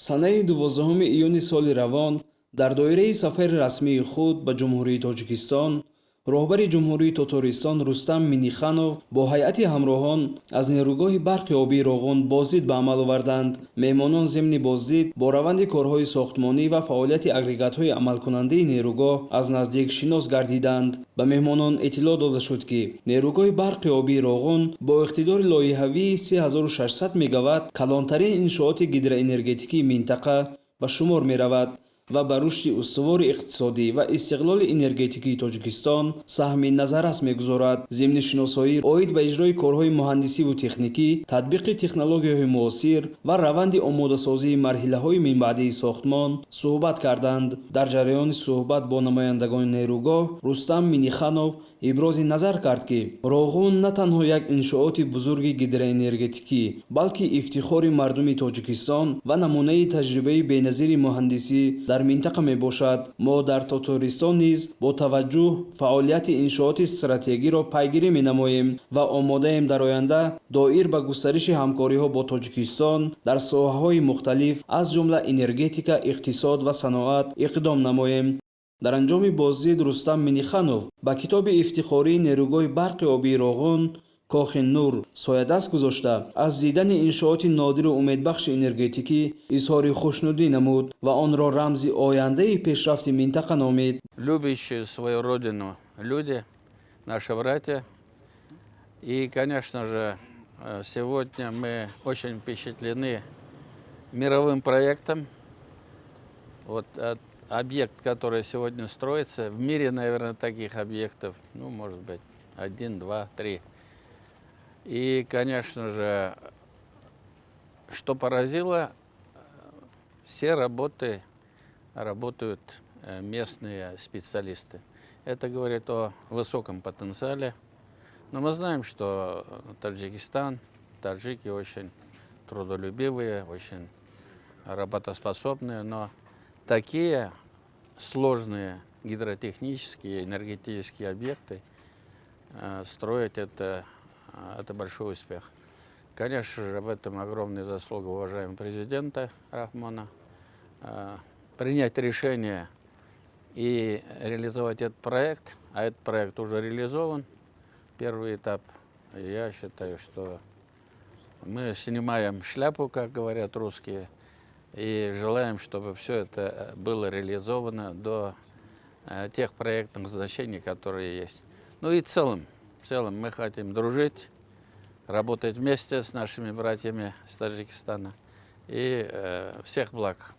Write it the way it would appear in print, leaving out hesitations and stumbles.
Санаи 12 июни соли равон дар доираи сафари расмии худ ба Ҷумҳурии Тоҷикистон роҳбари Ҷумҳурии Тотористон Рустам Минниханов бо ҳайати ҳамроҳон аз нерӯгоҳи барқи обии Роғун боздид ба амал оварданд. Меҳмонон зимни боздид бо раванди корҳои сохтмонӣ ва фаъолияти агрегатҳои амалкунандаи нерӯгоҳ аз наздик шинос гардиданд. Ба меҳмонон иттилоъ дода шуд, ки нерӯгоҳи барқи обии Роғун бо иқтидори лоиҳавии 3600 мегаватт калонтарин иншооти гидроэнергетикии минтақа ба шумор меравад ва ба рушди устувори иқтисодӣ ва истиқлоли энергетикии Тоҷикистон саҳми назаррас мегузорад. Зимни шиносоӣ оид ба иҷрои корҳои муҳандисиву техникӣ, татбиқи технологияҳои муосир ва раванди омодасозии марҳилаҳои минбаъдии сохтмон суҳбат карданд. Дар ҷараёни суҳбат бо намояндагони нерӯгоҳ Рустам Минниханов ибрози назар кард, ки Роғун на танҳо як иншооти бузурги гидроэнергетикӣ, балки ифтихори мардуми Тоҷикистон ва намунаи таҷрибаи беназири муҳандисӣ дар минтақа мебошад. Мо дар Тотористон низ бо таваҷҷӯҳ фаъолияти иншооти стратегиро пайгирӣ менамоем ва омодаем дар оянда доир ба густариши ҳамкориҳо бо Тоҷикистон дар соҳаҳои мухталиф, аз ҷумла энергетика, иқтисод ва саноат иқдом намоем. Дар анҷоми боздид Рустам Минниханов ба китоби ифтихории нерӯгоҳи барқи обии Роғун «Кохи нур» соядаст гузошта, аз дидани иншооти нодиру умедбахши энергетикӣ изҳори хушнудӣ намуд ва онро рамзи ояндаи пешрафти минтақа номид. Любящие свою родину люди, наши братья. И, конечно же, сегодня мы очень впечатлены мировым проектом. Вот объект, который сегодня строится, в мире, наверное, таких объектов, ну, может быть, один, два, три. И, конечно же, что поразило, все работы работают местные специалисты. Это говорит о высоком потенциале. Но мы знаем, что Таджикистан, таджики очень трудолюбивые, очень работоспособные, но такие сложные гидротехнические, энергетические объекты строить, это большой успех. Конечно же, в этом огромная заслуга уважаемого президента Рахмона. Принять решение и реализовать этот проект, а этот проект уже реализован, первый этап, я считаю, что мы снимаем шляпу, как говорят русские, и желаем, чтобы все это было реализовано до тех проектных назначений, которые есть. Ну и в целом мы хотим дружить, работать вместе с нашими братьями с Таджикистана и всех благ.